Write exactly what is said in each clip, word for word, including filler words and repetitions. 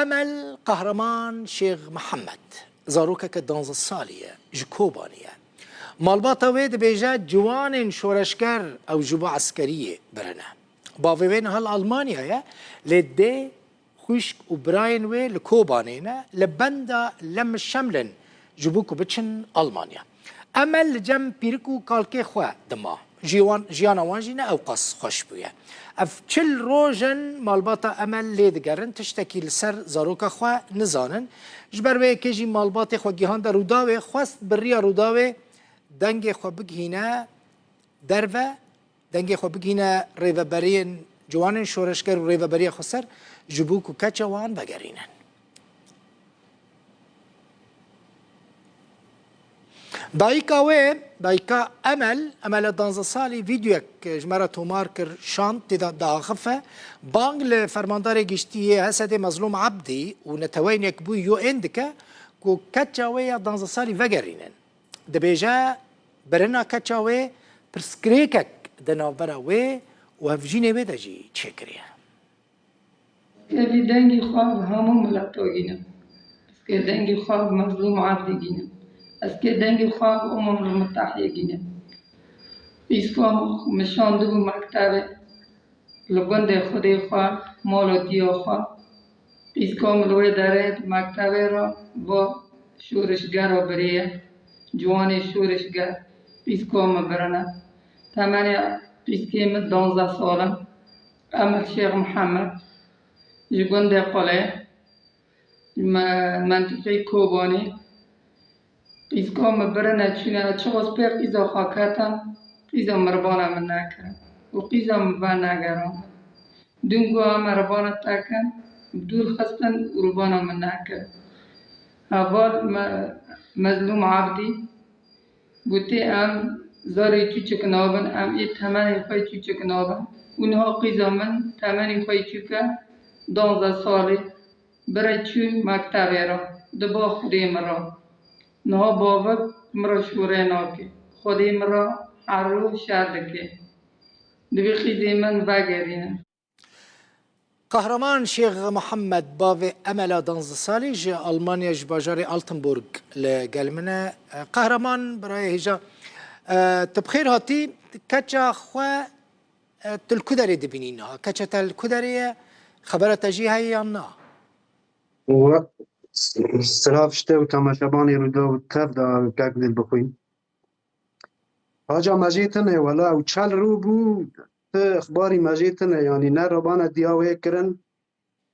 Emel Qehreman Şêx Mihemed, zarokeke danzdeh salî ye, ji Kobanê ye. Malbata wê dibêje ciwanên şoreşger ew ji bo eskeriyê birine. Bavê wê niha li Almanya ye, lê dê, xwişk û birayên wê li Kobanê ne, li benda Lemmişemlin ji bo ku biçin Almanya. Emel li cem pîrik û kalkê xwe dima. Jîwan, jiyana wan jî ne ewqas xweş bûye. Ev çil roj in malbata Emel lê digerin, tiştekî li ser zaroka xwe nizanin. Ji ber wê yekê jî malbatê xwe gihande Rûdawê, xwest bi riya Rûdawê dengê xwe bigihîne derve, dengê xwe bigihîne rêveberiyên ciwanên şoreşger û rêveberiya xweser, ji bo ku keça wan vegerînin. Dayika wê, dayika Emel, Emela danzdeh salî, vîdeoyek ji me re tomar kir, şand, tê de diaxife. Bang li fermandarê giştî yê H S D'ê Mezlûm Ebdî û Neteweyên Yekbûyî U N dike ku keça wê ya danzdeh salî vegerînin. Dibêje, birina keça wê pirsgirêkek di navbera wê û hevjînê wê de jî çêkiriye. Ez kê dengê xwe bi hemû mileto gînim. Ez kê dengê xwe bi Mezlûm Ebdî gînim. Ez kê dengê xwe bi Umem Mutehiyê gînim. Îsko min şandibû mektebê, li gundê xwedê xwe, mala diya xwe. Qîzka min li wê derê di mektebê re bo şorişgera biriye. Ciwanê şorişger qîzka min birine. Temenê qîzkê min danzdeh sal in. Emel Şêx Mihemed, ji gundê Qulê, ji me-, mentiqê Kobanê. Qîzka min birine çûne, çiqas pê qîza xwe ketin, qîza mirbana min nekirin û qîza min venegerandin. Dûngo em mirbana tekin, bi dûr xistin û mirbana min nekirin. Heval me-, Mezlûm Ebdî gotê, em zarê çûçik nabin, em ê temenê xwe çûçik nabin. Û niha qîza min temenê xwe çûke, danzdeh salî, bire çû mektebê re, diba Xwedê min re. Niha bavik min re şûrê nake. Xwedê min re her roj şer dike. Divê qîzê min vegerîne. Qehreman Şêx Mihemed, bavê Emela danzdeh salî, ji Almanya, ji bajarê Altenburg li gel min e. Qehreman, birayê hêja, e, tu bi xêr hatî. Keça xwe, e, tu li ku derê dibînî niha? Keça te li ku derê ye? Xebera te jî heye yan na? We, silav ji te û temaşevanê Rûdaw û tev de kek dil bixwîn. Haca me jê tune, wela ew çel rû bû, ti ixbarî me jê tune, yanî ne rabana diya wê kirin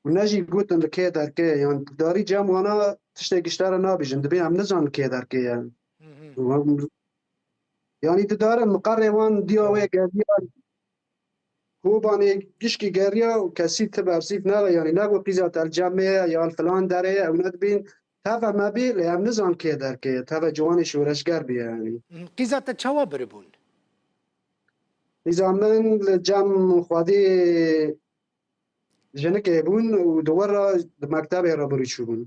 û ne jî gotin li kê derkê ye. Yanî darî cem wana tiştê giştara nabêjin, dibê em nizan li kê derkê ye. Hı hı. Yanî didarin miqerê wan diya wê geriya Kobanê gişkî geriya û kesî ti bersîv nebe, yanî ne ku qîza te li cem me ye ya li filan derê ye, ew nedibîn. Teve me bî, lê em nizan kê derkê ye. Teve ciwanê şoreşger bî, yanî. Qîza te çawa biribûn? Qîza min li cem xwedî jinikê bûn û di wir re di mektebê re birûçû bûn.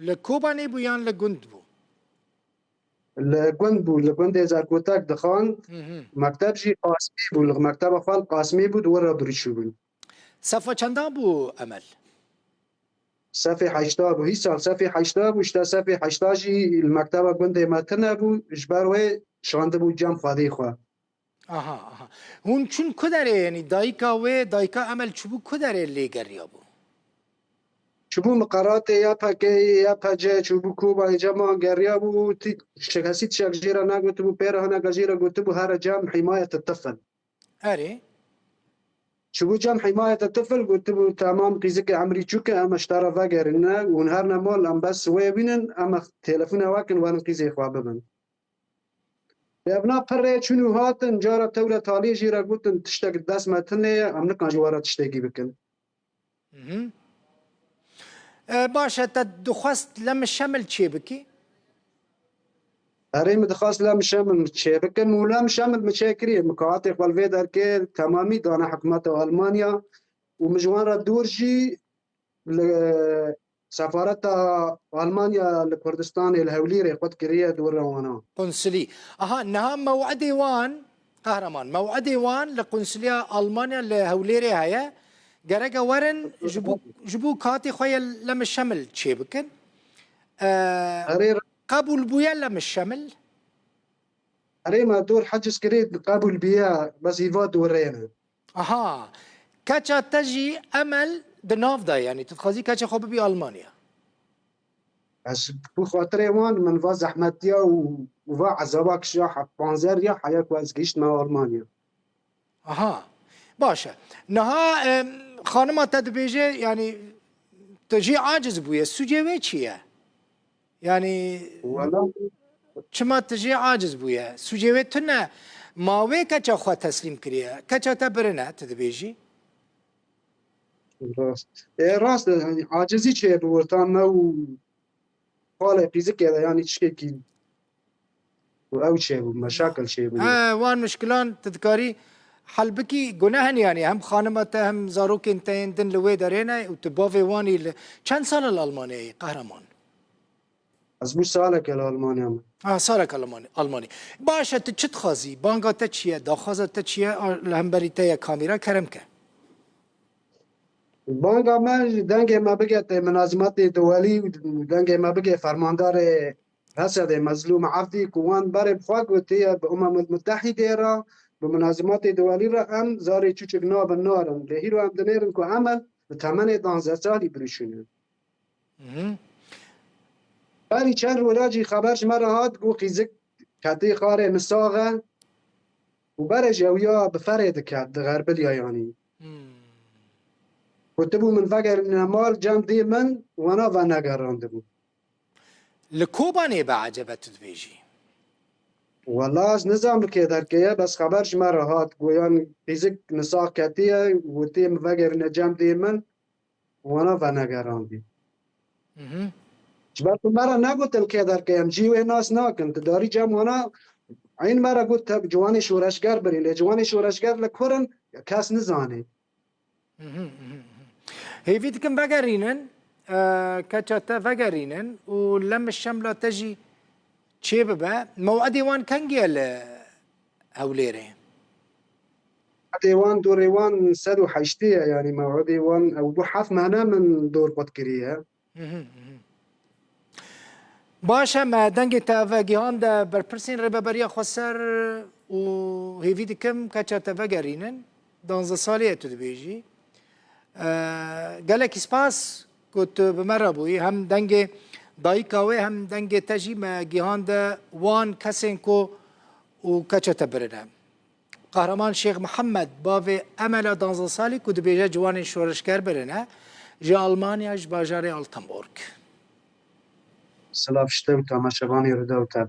Li Kobanê bû yan li gund bû? Li gund bû, li gundê Zergotek dixwand. Hı hı. Mekteb jî Qasmî bû, li mekteba xwe li Qasmî bû, di wir re birûçû bûn. Sefa çenda bû Emel? Sefê heşta bû. Hî sal sefê heşta bû, işte sefê heşta jî li mekteba gundê me tune bû, ji ber wê şandibû cem xwedê xwe. Aha, aha. Hûn çûn ku derê, yanî dayika wê, dayika Emel çûbû ku derê lê geriya bû? Çûbû miqeratê Y P G, Y P C, çûbû Kobanê cem wan geriya bû, ti-, kesî tiştek jê re negotibû, pê re hineke jê re gotibû, here cem himayete tifl. Erê. Çûbû cem himayete tifl, gotibû, temam, qîzikê emrî çûk e, em ji te re vegerîne, hûn herine mal, em bes wê bînin, em telefona we kin, werin qîzê xwe bibin. Evna pirrê çûn û hatin, cara tewre taliyê jê re gotin, tiştek di dest me tune ye, em nikan ji we re tiştekî bikin. Mhm. E, baş e, te dixwest Lemmişemil çê bikî? Erê, min dixwest Lemmişemil çê bikin û Lemmişemil min çê kiriye. Min kaxatê xwe li vê derkê temamî dane hikûmeta Almanya û min ji wan re dûr jî li sefareta Almanya li Kurdistanê, li Hewlêrê xwe dikiriye dûr re wana. Konsulî. Aha, niha mew'idê wan, Qehreman, mew'idê wan li konsuliya Almanya li Hewlêrê heye. Gereke werin ji bo, ji bo katê xwe yê Lemiş Şemil çêbikin. E, Erê, qebûl bûye Lemiş Şemil? Erê, me dor heciz kirê, qebûl bûye, bes hîva dûrê ne. Aha. Keça te jî Emel di nav de, yanî tu dixwazî keça xwe bibî Almanya? Ez ji bo xatirê wan, min va zehmetiya û, û va ezaba kişiya he-, panzer ya heya ku ez gihiştime Almanya. Aha. Baş e. Niha, em, xanima te dibêje, yanî tu jî aciz bûye. Sûcê wê çi ye? Yanî Wela çima tu jî aciz bûye? Sûcê wê tune. Ma wê keça xwe teslîm kiriye. Keça te birine, tu dibêjî? Rast. E, rast e, yanî acizî çêbû orta me û xalê qîzikê de, yanî tiştekî û ew çêbû, meşakil çêbû. He, wan mişkilan tu dikarî hel bikî, gune hene yanî hem xanima te hem zarokên te yên din li wê derê ne û tu bavê wan î li çend sal e li Almanyayê, Qehreman? Ez bû saleke li Almanya me. Ha, saleke li Almanya, Almanya. Baş e, tu çi dixwazî? Banga te çi ye? Daxwaza te çi ye? A, li hemberî te ye kamîra, kerem ke. Banga me ji dengê me bigete minazîmatê dewelî û dengê me bige fermandarê Hesedê Mezlûm Evdî ku wan berê bi xwe gotiye bi Umemul Mutehîdê re, bi minazîmatê dewelî re em zarê çûçik nabin narin. Lê hîro em dinêrin ku Emel bi temenê danzdeh salî birûşîne. Mhm. Berî çend roja jî xeber ji me re hat ku qîzik ketî xarê Nisaxe û berê ji ew ya bi ferê diket, dixerbiliya yanî. Hmm. Gotibû min vegerîne mal cem dê min, wana venegerandibû. Li Kobanê be ecebe tu dibêjî? Wela ez nizam bi kê derkeye, bes xeber ji me re hat, goyan qîzik Nisax ketiye, gotê min vegerîne cem dê min, wana venegerandî. Mhm. Ji ber ku me re negotin kê derkeye, em cî wê nas nakin. Tu darî cem wana, eyn me re got te ciwanê şoreşger birî, lê ciwanê şoreşger li kur in, kes nizane. Mhm, mhm, mhm. Hêvî dikim vegerînin, e, keça te vegerînin û Lemiş Şemla te jî çêbibe. Mewedê wan kengî ye li Hewlêrê? Mewedê wan dorê wan sed û heştê ye, yanî mewedê wan ew bû heft mehne min dor qut kiriye. Mhm, mhm. Baş e, me dengê te vegihande berpirsên Rêveberiya Xweser û hêvî dikim keça te vegerînin. Danzdeh salî ye tu dibêjî. E, gelekî spas ku tu bi me re bûyî. Hem dengê dayika wê hem dengê te jî me gihande wan kesên ku û keça te birine. Qehreman Şêx Mihemed, bavê Emela danzdeh salî ku dibêje ciwanên şoreşger birine, ji Almanya, ji bajarê Altenburg. Silav ji te û temaşevanê Rûdaw Tev.